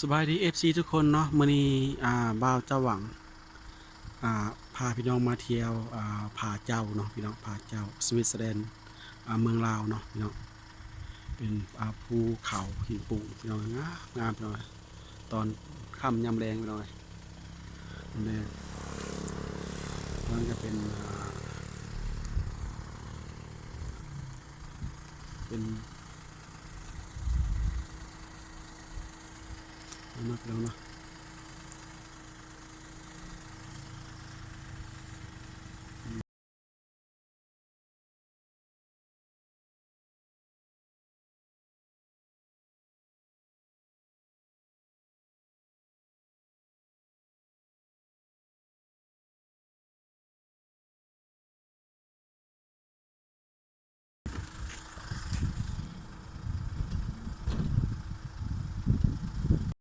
ສະບາຍດີ ເອັຟຊີ ທຸກຄົນເນາະ, ມື້ນີ້ ອ່າ ບ່າວເຈົ້າຫວັງ ອ່າ ພາພີ່ນ້ອງມາທ່ຽວ ອ່າ ຜາເຈົ້າເນາະ ພີ່ນ້ອງ, ຜາເຈົ້າ ສະວິດເຊີແລນ ອ່າ ເມືອງລາວເນາະ ພີ່ນ້ອງ. ເປັນ ອ່າ ພູເຂົາຫີນປູນ ພີ່ນ້ອງ, ງາມ ງາມ ພີ່ນ້ອງ. ຕອນຄ່ຳຍາມແລງ ພີ່ນ້ອງເອີຍ, ແມ່ນ ມັນກະເປັນ ອ່າ ເປັນ ເນາະ ພີ່ນ້ອງເນາະ.